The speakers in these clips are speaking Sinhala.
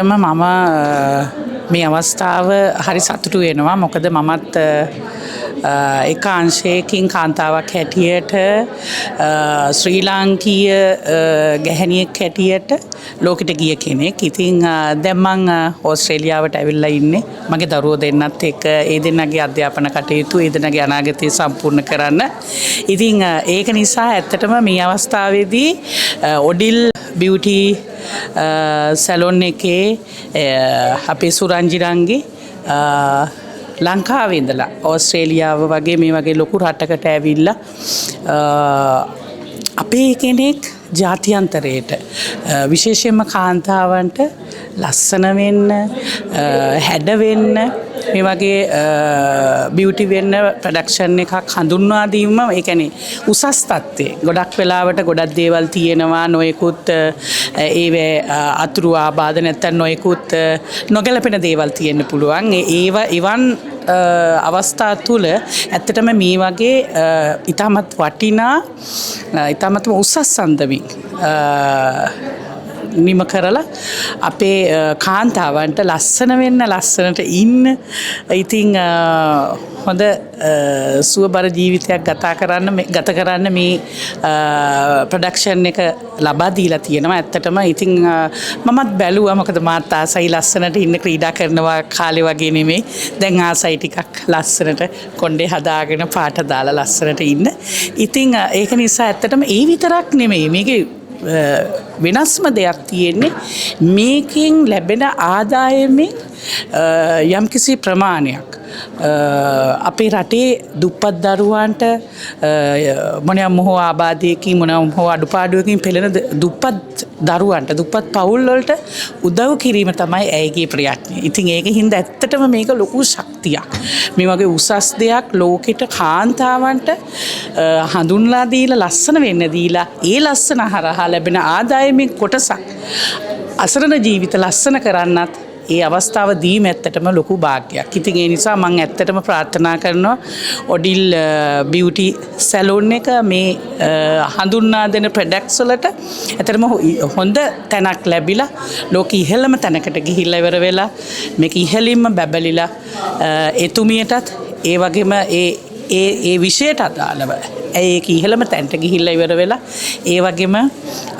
මම මේ අවස්ථාව හරි සතුටු වෙනවා. මොකද මමත් එක අංශයකින් කාන්තාවක් හැටියට, ශ්‍රී ලාංකීය ගැහැණියෙක් හැටියට ලෝකෙට ගිය කෙනෙක්. ඉතින් දැන් මං ඕස්ට්‍රේලියාවට ඇවිල්ලා ඉන්නේ මගේ දරුවෝ දෙන්නත් එක්ක, ඒ දෙන්නගේ අධ්‍යාපන කටයුතු, ඒ දෙන්නගේ අනාගතය සම්පූර්ණ කරන්න. ඉතින් ඒක නිසා ඇත්තටම මේ අවස්ථාවේදී ඔඩිල් බියුටි සැලොන් එකේ අපේ සුරංජි නංගි ලංකාවේ ඉඳලා ඕස්ට්‍රේලියාව වගේ මේ වගේ ලොකු රටකට ඇවිල්ලා අපේ කෙනෙක් ජාත්‍යන්තරයට, විශේෂයෙන්ම කාන්තාවන්ට ලස්සන වෙන්න, හැඩ වෙන්න, මේ වගේ බියුටි වෙන්න ප්‍රොඩක්ෂන් එකක් හඳුන්වා දීම, ඒ කියන්නේ උසස් තත්ත්වයේ. ගොඩක් වෙලාවට ගොඩක් දේවල් තියෙනවා, නොයෙකුත් ඒවේ අතුරු ආබාධ නැත්තම් නොයෙකුත් නොගැලපෙන දේවල් තියෙන්න පුළුවන්. ඒව එවන් අවස්ථා තුළ ඇත්තටම මේ වගේ ඉතාමත් වටිනා, ඉතාමත්ම උසස් අන්දමින් නිම කරලා අපේ කාන්තාවන්ට ලස්සන වෙන්න, ලස්සනට ඉන්න, ඉතින් හොඳ සුවබර ජීවිතයක් ගත කරන්න මේ ප්‍රොඩක්ෂන් එක ලබා දීලා තියෙනවා ඇත්තටම. ඉතින් මමත් බැලුවා, මොකද මාත් ආසයි ලස්සනට ඉන්න. ක්‍රීඩා කරනවා කාලේ වගේ නෙමෙයි. දැන් ආසයි ටිකක් ලස්සනට කොණ්ඩේ හදාගෙන පාට දාලා ලස්සනට ඉන්න. ඉතින් ඒක නිසා ඇත්තටම ඒ විතරක් නෙමෙයි, මේකේ වෙනස්ම දෙයක් තියෙන්නේ මේකෙන් ලැබෙන ආදායමෙන් යම්කිසි ප්‍රමාණයක් අපේ රටේ දුප්පත් දරුවන්ට, මොනයම් හෝ ආබාධයකින් මොනයම් හෝ අඩුපාඩුවකින් පෙළෙන දුප්පත් දරුවන්ට, දුප්පත් පවුල් වලට උදව් කිරීම තමයි ඇයගේ ප්‍රයත්නය. ඉතින් ඒක හින්දා ඇත්තටම මේක ලොකු ශක්තියක්. මේ වගේ උසස් දෙයක් ලෝකෙට කාන්තාවන්ට හඳුන්ලා දීලා, ලස්සන වෙන්න දීලා, ඒ ලස්සන හරහා ලැබෙන ආදායමෙන් කොටසක් අසරණ ජීවිත ලස්සන කරන්නත් ඒ අවස්ථාව දීම ඇත්තටම ලොකු භාග්‍යයක්. ඉතින් ඒ නිසා මං ඇත්තටම ප්‍රාර්ථනා කරනවා ඔඩිල් බියුටි සැලූන් එක මේ හඳුන්වා දෙන ප්‍රොඩක්ට්ස් වලට ඇත්තටම හොඳ තැනක් ලැබිලා, ලෝක ඉහළම තැනකට ගිහිල්ලා ඉවර වෙලා, මේක ඉහළින්ම බැබලිලා, එතුමියටත් ඒ වගේම ඒ ඒ ඒ විෂයට අදාළව ඇයි ඒක ඉහළම තැනට ගිහිල්ලා ඉවර වෙලා, ඒ වගේම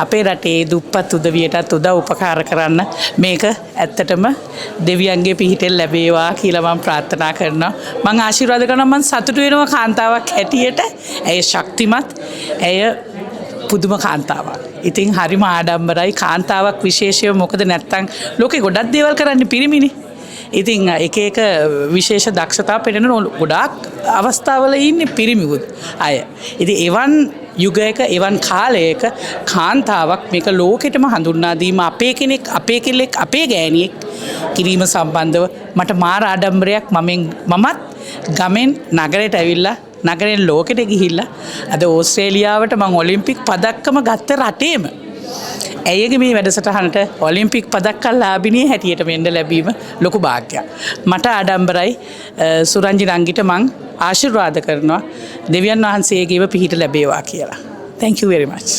අපේ රටේ දුප්පත් උදවියටත් උදව් උපකාර කරන්න මේක ඇත්තටම දෙවියන්ගේ පිහිටෙන් ලැබේවා කියලා මම ප්‍රාර්ථනා කරනවා. මං ආශිර්වාද කරනවා. මං සතුටු වෙනවා කාන්තාවක් හැටියට. ඇය ශක්තිමත්. ඇය පුදුම කාන්තාවක්. ඉතින් හරිම ආඩම්බරයි කාන්තාවක් විශේෂයෙන්, මොකද නැත්තම් ලෝකේ ගොඩක් දේවල් කරන්නේ පිරිමිනේ. ඉතින් එක එක විශේෂ දක්ෂතා පෙනෙන ගොඩාක් අවස්ථාවල ඉන්නේ පිරිමි අය. ඉතින් එවන් යුගයක, එවන් කාලයක කාන්තාවක් මේක ලෝකෙටම හඳුන්වා දීම, අපේ කෙනෙක්, අපේ කෙල්ලෙක්, අපේ ගෑණියෙක් කිරීම සම්බන්ධව මට මාර ආඩම්බරයක්. මමත් ගමෙන් නගරයට ඇවිල්ලා, නගරෙන් ලෝකෙට ගිහිල්ලා, අද ඕස්ට්‍රේලියාවට මං ඔලිම්පික් පදක්කම ගත්ත රටේම ඇයගේ මේ වැඩසටහනට ඔලිම්පික් පදක්කම් ලාභිනිය හැටියට මෙන්න ලැබීම ලොකු භාග්‍යයක්. මට ආඩම්බරයි. සුරංජි නංගිට මං ආශිර්වාද කරනවා දෙවියන් වහන්සේගේම පිහිට ලැබේවා කියලා. Thank you very much.